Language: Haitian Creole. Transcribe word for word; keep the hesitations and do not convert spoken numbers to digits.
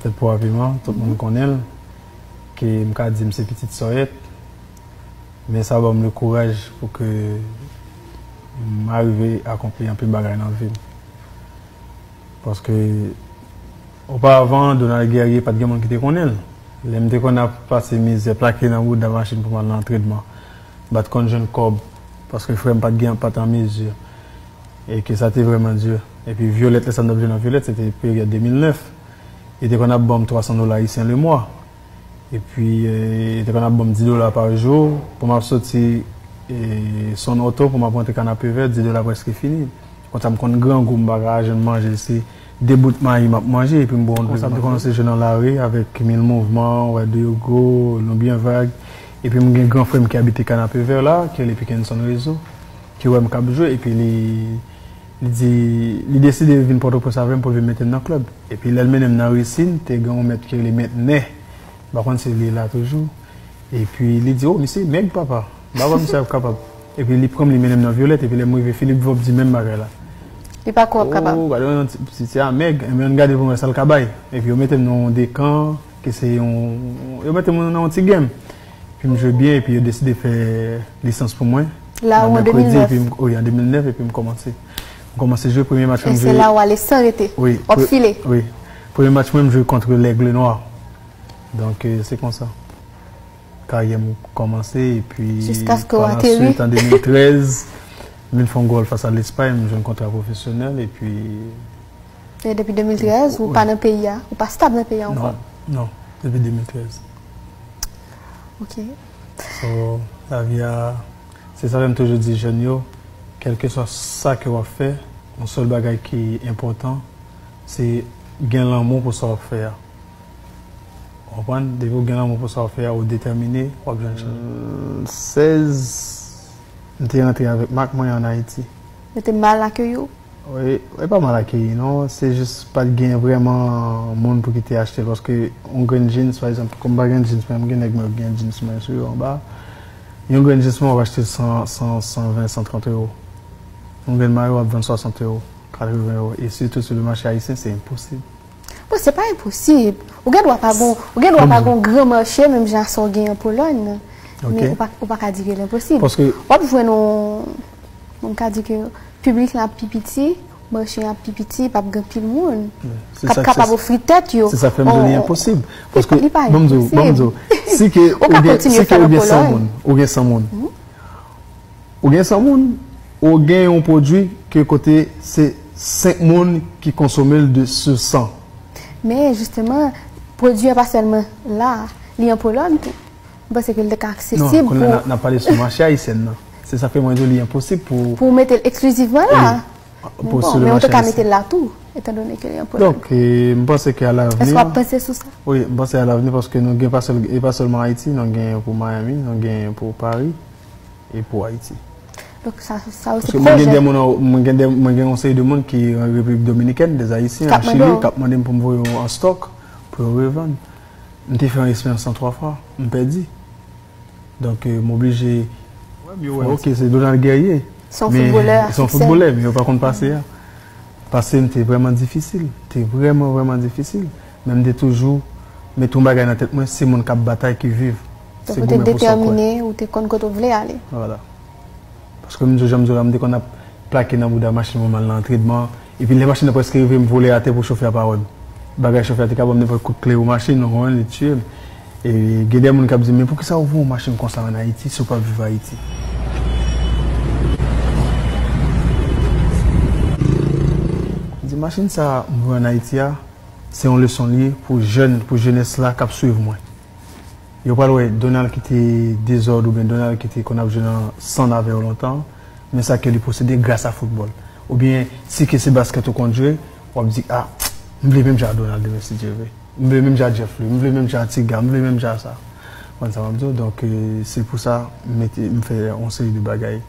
Tèt Pwa Piman, tout moun konnen l, ke m ka di m se pitit Sòyèt, men sa ban m le kouraj pou ke m arive akonpli anpil bagay nan vi m. Paske, oparavan, Donald Guerrier pa t gen moun ki te konnen l. Lè m te konn ap pase mizè, plake nan bouda machin pou m al nan antrenman, m pa t konn jwenn kòb, paske frè m pa t gen, pa t an mezi. E ke sa te vrèman di. Epi Vyolèt, lè sa m t ap jwe nan Vyolèt, se te peryòd de mil nèf. Li te konn ap ban m twa san dola ayisyen le mwa. Epi, eh, li te konn ap ban m dis dola pa jou pou m ap soti, eh, Sun Auto pou m ap rantre Kanapevè, dis dola prèske fini. Konsa m konn grangou, m pa ka jwenn manje, se de bout mayi m ap manje, epi m bwè yon dlo. Konsa m te kòmanse jwe nan lari avèk Mil Mouvman, Wè Dyogo, Nou Byen Vag. Epi m gen gran frè m ki abite Kanapevè la, ki rele Pickenson Rezo, ki wè m k ap jwe, epi li, li di, li deside vin Pòtoprens avè m pou l vin mete m nan klèb. Epi lè l mennen m nan Resin, te gen yon mèt ki rele Mèt Nè. M pa konn si li la toujou. Epi li di, "O, misye Mèg, papa." M pa kwè misye ap kapab. Epi li pran m, li mennen m nan Vyolèt, epi lè m rive, Philippe Vob di menm bagay la. Li pa kwè w ap kapab. "O, gade yon ti, ti, ti a Mèg, enben ann gade pou m wè sa l ka bay." Epi yo mete m nan yon dekan, ke se yon, yo mete m nan yon ti game. Epi m jwe byen, epi yo deside fè lisans pou mwen. La ou an de mil nèf? Epi m, wi, an de mil nèf, epi m kòmanse. M kòmanse jwe premye match mwen. E se la ou ale san rete? Wi. W ap file? Wi. Premye match mwen, m jwe kont Lègle Nwa. Donk, eh, se konsa karyè m kòmanse, epi jiskaske w ateri. An de mil trèz, m vin fè yon gòl fas a Lespay, m jwenn kontra pwofesyonèl, epi. E depi de mil trèz, ou pa nan peyi a, ou pa stab nan peyi a ankò? Non, non, depi de mil trèz. Ok. So, lavi a, se sa fè m toujou di jèn yo, kèlkeswa sa ke w ap fè, yon sèl bagay ki enpòtan, se gen lanmou pou sa w ap fè a. Ou konprann? Depi w gen lanmou pou sa w ap fè a, ou detèmine, w ap jwenn chans. Sèz, m te rantre avèk mak mwen ann Ayiti. Yo te mal akeyi w? Wi, e pa mal akeyi, non. Se jis pa t gen vrèman moun pou ki te achte l. Paske yon grenn jeans, pa egzanp, kòm m pa gen jeans mwen, m gen nèg mwen yo gen jeans mwen sou yo anba. Yon grenn jeans mwen, w ap achte l san, san, san ven, san trant ewo. Yon grenn mayo, w ap vann swasant ewo, katreven ewo. E sitou sou le mache ayisyen, se enposib. Bon, se pa enposib. Ou gen dwa pa gon, ou gen dwa pa gon gran mache, menm jan sa w gen an Polòn nan. Men ou pa, ou pa ka di ke l enposib. W ap jwenn yon, bon, m ka di ke piblik la ap pi piti, mache a ap pi piti, p ap gen anpil moun k ap kapab ofri tèt yo. Se sa fè m di w li enposib. Paske, ban m di w, ban m di w, si ke ou gen, si ke ou gen san moun, ou gen san moun, Ou gen san moun, ou gen yon pwodui ke kote se senk moun ki konsome l de sou san. Men jisteman, pwodui a pa sèlman la, li an Polòn tou. M panse ke l te ka aksesib pou. Non, kounye a n ap, n ap pale sou mache ayisyèn nan. Se sa fè mwen di w li enposib pou. Pou w mete l eksklizivman la. Wi. Men bon, men ou te ka mete l la tou, etandone ke li an Polòn. Donk, eh, m panse ke a lavni. Èske w ap panse sou sa? Wi, m panse a lavni paske nou gen pa sèl, e pa sèlman Ayiti, nou gen pou Miami, nou gen pou Paris. E pou Ayiti. Donk, sa, sa yo se pwojè. Paske mwen gen de moun, mwen gen de, mwen gen yon seri de moun ki an Repiblik Dominikèn, de Ayisyen, an Chili, k ap mande m pou m voye yo an stòk pou yo revann. M te fè yon eksperyans lan twa fwa, m pèdi. Donk, eh, m oblije. Wè, m yo wè, ok, se Donald Guerrier. Se yon foutbolè a fiksè. Se yon foutbolè, men yo pa konn pase a. Pase m te vrèman difisil. Te vrèman, vrèman difisil. Men m te toujou mete yon bagay nan tèt mwen, se moun k ap batay ki viv. Se goumen pou sa w kwè. Donk, ou te detèmine, ou te konn kote w vle ale. Vwala. Paske m di w, jan m di w la, m te konn ap plake nan bouda machin pou m al nan antrenman. Epi lè machin nan prèske rive, m vole atè pou chofè a pa wè m. Bagay chofè a te ka ban m nenpòt kout kle ou machin, ou konprann, li tiye m. E gen de moun k ap di m, "Men poukisa ou voye yon machin konsa ann Ayiti si ou p ap viv Ayiti?" M di, "Machin sa a m voye ann Ayiti a, se yon leson l ye pou jèn, pou jenès la k ap swiv mwen." Yo pral wè Donald ki te dezòd oubyen Donald ki te konn ap jwe nan sann avè yo lontan, men sa ke li posede gras a foutbòl. Oubyen, si ke se baskèt ou konn jwe, w ap di, "A, m vle menm jan a Donald demen, si Dye vle. M vle menm jan a Jeff Lee, m vle menm jan a Tiga, m vle menm jan a sa." Konn sa m ap di w? Donk, eh, se pou sa, m mete, m fè yon seri de bagay.